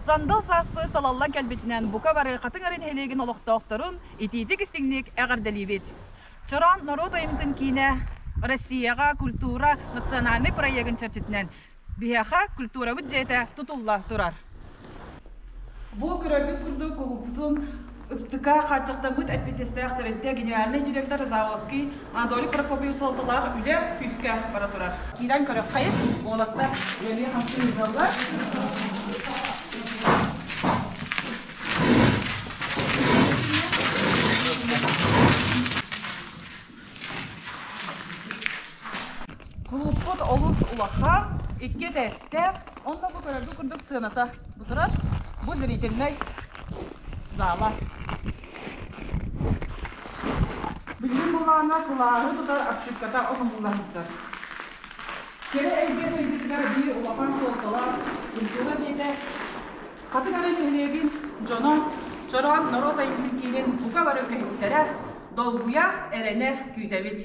Сандал сааспы салаллан кэлбитинэн бука бары Хатыҥ Арыы нэһилиэгин олохтоохторун итиитик-истиҥник эҕэрдэлиибит. Чороон норуот айымньытын киинэ Россияҕа культура национальнай проегын чэрчитинэн биһиэхэ культурабыт дьиэтэ тутулла турар. Бу көрөргүт курдук кулууппутун ыстыка хааччахтаммыт эппиэтинэстээх тэрилтэ генеральнай директор Заволский Анатолий Прокопьев суолталаах үлэ күүскэ бара турар. Киирэн көрөххөйүн, уолаттар үлэлии-хамсыы ыыталлар. Кулууппут олус улахан, икки этээстээх, онно бу көрөргүт курдук сыаната бу турар. Бу зрительнай зала. Билигин былаана сылааһы тутар обшивката оҥоһулла сылдьар. Кэрэ эйгэ сайдыытыгар биир улахан суолталаах культура дьиэтэ Хатыҥ Арыы нэһилиэгин дьоно Чороон норуот айымньытын киинин бука бары үлэһиттэрэ долгуйа, эрэнэ күүтэбит.